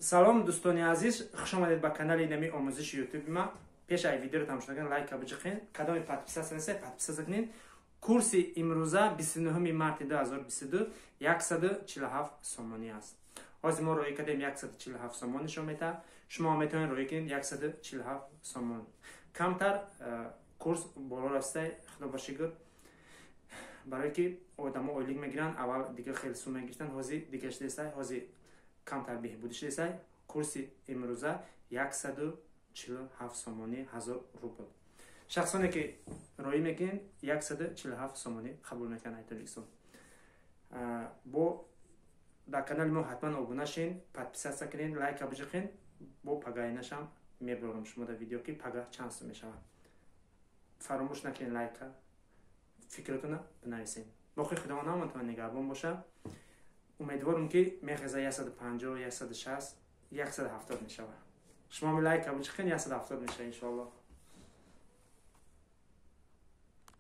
Салом, дӯстони азиз, хуш омадед ба канали нами омӯзиши ютуби ма. Пеш ай видеоро тамошо кунед, лайка биҷиқен, кадоми подписаться неста, подписаться кунед. Курси имрӯза, 29 марти 2022, 147 сомонӣ аст. Ҳозир мо роӣ кардем, 147 сомон нишон метаҳад. Шумо метавонед роӣ кунед, 147 сомон. Камтар курс боло рафта, худо ба шукр, барое ки одамо ойлик мегиранд. Аввал дига хеле сум мегирифтанд, ҳозир дига шудеста, ҳозир камтар беҳбудӣ шудеста. Курси имрӯза 147 сомонӣ, 1000 рубл. Шахсоне ки роӣ мекунед, 147 сомонӣ қабул мекунанд ай Тоҷикистон. Бо дар канали мо ҳатман обуна шин, подписаться кунед, лайка биҷиқен. Бо пагаинашам мебарорам шумо дар видео, ки пага чанд сум мешавад. Фаромӯш накунед, лайка, фикротона бинависед. Боқи Худованд ҳаматон нигаҳбон бошад. Умедворам, ки мехеза 150, 160, 170 мешавад. Шумо лайка биҷиқен, 170 мешавад, иншоаллоҳ.